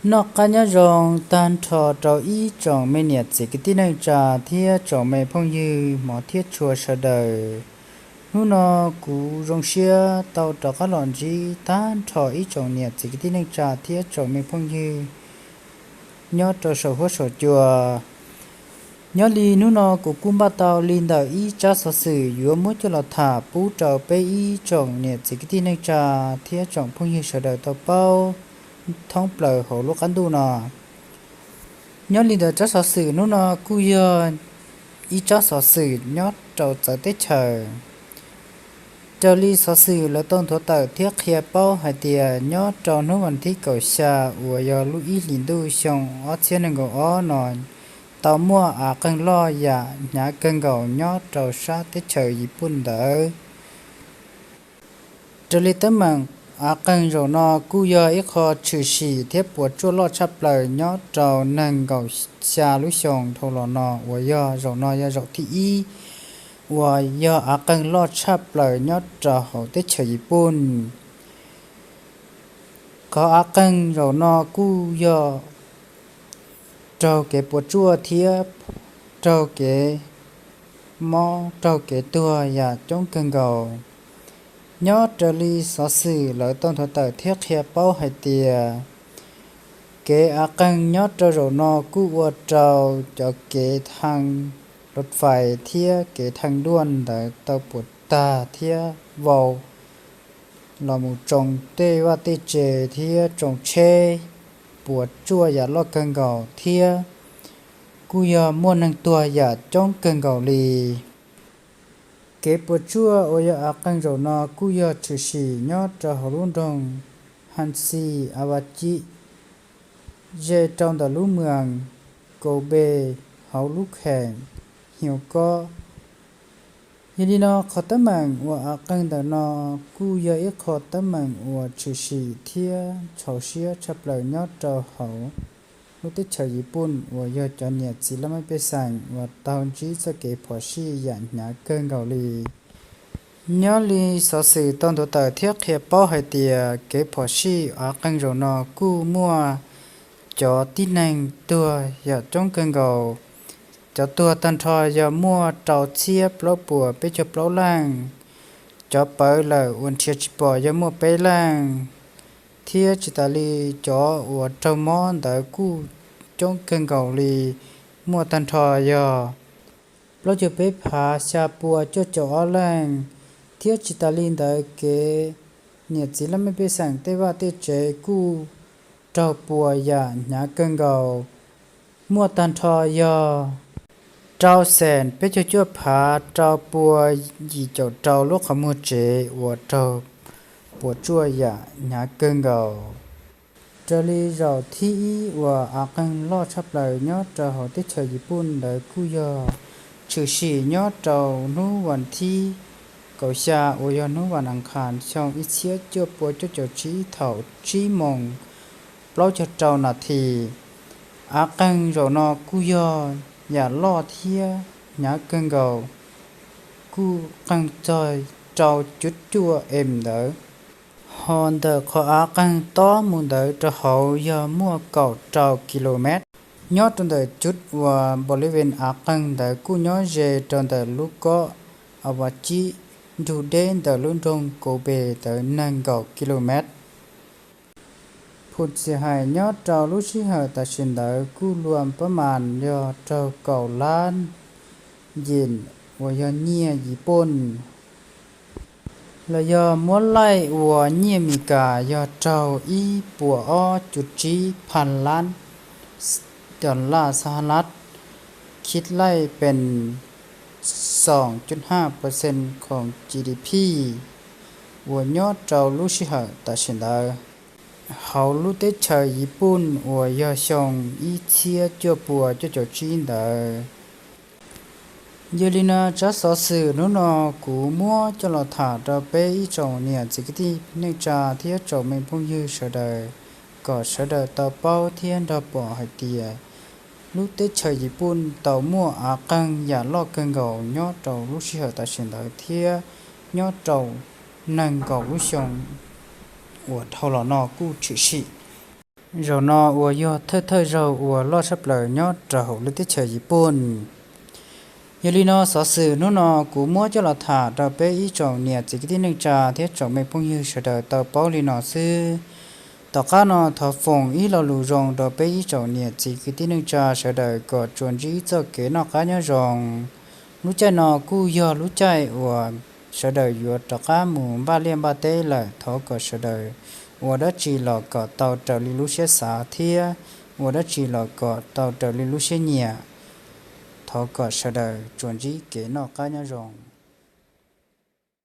Noj qab nyob zoo tag nrho rau ib tsoom me niam txiv kwv tij neej tsa thiab tsoom me phooj ywg hmov thiab tshua sawv daws. Hnub no kuv zoo siab tau rov qab los ntsib tag nrho ib tsoom niam txiv kwv tij neej tsa thiab tsoom me phooj ywg nyob rau saum huab saum cua. Nyob li hnub no kuv kuj npaj tau li ntawm ib tsab xov xwm yuav muab coj los tham pub rau peb ib tsoom niam txiv kwv tij neej tsa thiab tsoom phooj ywg sawv daws tau paub thoob plaws hauv lub qab ntuj no. Nyob li ntawm tsab xov xwm hnub no kuj yog ib tsab xov xwm nyob rau txawv teb chaws. Raws li xov xwm lawv tau nthuav tawm thiab qhia paub hais tias nyob rau hnub vas thib kaum xya uas yog lub ib hlis ntuj xyoo ob txhiab nees nkaum ob no tau muaj av qeeg loj yam hnyav kawg nkaus nyob rau sab teb chaws Yiv Pooj ntawd. Raws li teeb meem, av qeeg zaum no kuj yog ib qho tshwm sim thiab puas tsuaj loj tshaj plaws nyob rau nees nkaum xya lub xyoo dhau los no uas yog zaum no yog zaum thib ib uas yog av qeeg loj tshaj plaws nyob rau hauv teb chaws Yiv Pooj. Qhov av qeeg zaum no kuj yog raug kev puas tsuaj thiab raug kev mob raug kev tuag yam coob kawg nkaus. Nyob raws li xov xwm lawv tau nthuav tawm thiab qhia paub hais tias kev av qeeg nyob rau zaum no kuj ua rau cov kev thaj lus fais thiab kev thaj duaj ntawd tau puas tag thiab vau los mus tsoo tej vaj tej tsev thiab tsoo tsheb puas tsuaj yam loj kawg nkaus thiab kuj yog muaj neeg tuag yam coob kawg nkaus li. Kev puas tsuaj uas yog av qeeg zaum no kuj yog tshwm sim nyob rau hauv lub nroog Hanxi Avachib, ze rau ntawm lub moos Kaus Npe hauv lub kheem Hnyuv Kob. Yog li no qhov teeb meem uas av qeeg ntawm no kuj yog ib qho teeb meem uas tshwm sim thiab ntxhov siab tshaj plaws nyob rau hauv lub teb chaws Yiv Pooj uas yog cov niam txiv laj mej pej xeem uas tau ntsib txoj kev phom sij yam hnyav kawg nkaus li. Nyob li xov xwm tau nthuav tawm thiab qhia paub hais tias kev phom sij av qeeg zaum no kuj muaj cov tib neeg tuag yam coob kawg nkaus. Cov tuag tag nrho yog muaj rau txhiab plaub puas peb caug plaub leej. Cov pawv lawm uas nrhiav tsis pom yog muaj peb leej, thiab tsis tas li cov uas raug mob ntawd kuj coob kawg nkaus li, muaj tag nrho yog plaub caug peb phav xya pua cuaj caum ob leej, thiab tsis tas li ntawd kev niam txiv laj mej pej xeem tej vaj tej tsev kuj raug puas yam hnyav kawg nkaus, muaj tag nrho yog rau xees peb caug cuaj phav rau pua yim caum rau lub qhov muag tsev uas raug puas tsuaj yam hnyav kawg nkaus. Raws li zaum thib ib uas av qeeg loj tshaj plaws nyob rau hauv teb chaws Yiv Pooj ntawd kuj yog tshwm sim nyob rau hnub vas thib kaum xya uas yog hnub vas as khas xyoo ib txhiab cuaj pua cuaj caum tsib thaum tsib moos plaub caug rau nas this. Av qeeg zaum no kuj yog yam loj thiab hnyav kawg nkaus, kuj qeeg txog rau cuv cuaj em ntawd. Ho ntawm qhov av qeeg tob mus ntawd rau hauv yog muaj kaum rau ki lo mev. Nyob rau ntawm cuv uas npaum li ven av qeeg ntawd kuj nyob ze rau ntawm lub kob Avachib nrug deb ntawm lub nroog Kaus Npe ntawd nees nkaum ki lo mev. Phum txiv hais nyob rau lub sij hawm tam sim ntawd kuj luas pab mas yog raug kaum lab yim uas yog nyiaj Yiv Pooj, los yog muab laij ua nyiaj Mes Kas yog raug ib puas ob cuv tsib phav lab dollar Xahas, khib laij pes xoom cuj haj percent khoom G D P uas nyob rau lub sij hawm tam sim ntawd hauv lub teb chaws Yiv Pooj uas yog xyoo ib txhiab cuaj pua cuaj caum tsib ntawd. Yog li no tsab xov xwm hnub no kuv muab coj los tham rau peb ib tsoom niam txiv kwv tij neej tsa thiab tsoom me phooj ywg sawv daws kom sawv daws tau paub thiab nrog pom hais tias lub teb chaws Yiv Pooj tau muaj av qeeg yam loj kawg nkaus nyob rau lub sij hawm tam sim ntawd thiab nyob rau nees nkaum lub xyoo uas dhau los no kuj tshwm sim. Zaum no uas yog thawj thawj zaug uas loj tshaj plaws nyob rau hauv lub teb chaws Yiv Pooj. Yog li no xov xwm hnub no kuv muab coj los tham rau peb ib tsoom niam txiv kwv tij neej tsa thiab tsoom me phooj ywg sawv daws tau paub li no xwb. Tom qab no thov foom ib lo lus zoo rau peb ib tsoom niam txiv kwv tij neej tsa sawv daws kom tsuas ntsib txoj kev noj qab nyob zoo. Lub caij no kuj yog lub caij uas sawv daws yuav rov qab mus npaj liaj npaj teb lawm, thov kom sawv daws ua dab tsi los kom tau raws li lub siab xav thiab ua dab tsi los kom tau raws li lub siab nyiam. Thov kom sawv daws tsuas ntsib kev noj qab nyob zoo.